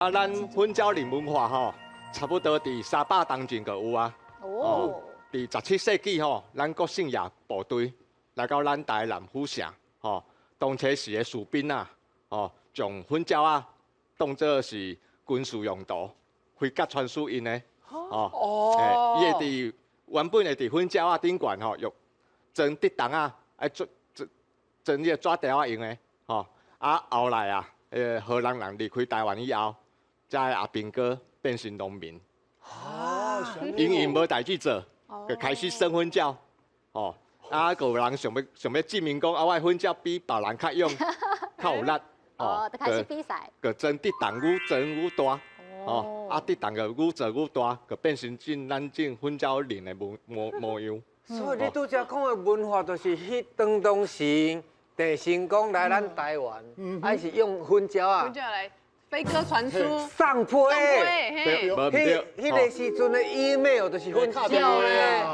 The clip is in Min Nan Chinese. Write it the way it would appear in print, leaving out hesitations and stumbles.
啊，咱粉蕉人文化吼，差不多佇300冬前就有啊。哦。佇17世紀吼，咱國姓爺部隊來到咱台南府城，吼，當初時的士兵啊，吼，將粉蕉仔當做是軍事用途，飛鴿傳書用的。哦。哦。伊會佇原本會佇粉蕉仔頂懸吼，用裝竹筒仔，愛做裝裝這個紙條仔用的，吼。啊，後來啊，荷蘭人離開台灣以後，遮的阿兵哥變成農民，因為無代誌做，就開始耍粉鳥，吼，啊，閣有人想欲證明講，啊，我的粉鳥比別人較勇、較有力，哦，就開始比賽，就裝竹筒愈裝愈大，哦，啊，竹筒就愈做愈大，就變成這咱這粉鳥人的模樣。所以你拄才講的文化，就是彼當時鄭成功來咱台灣，還是用粉鳥仔，粉鳥來飛鴿傳書，送批，彼彼個時陣的 email 就是粉鳥咧。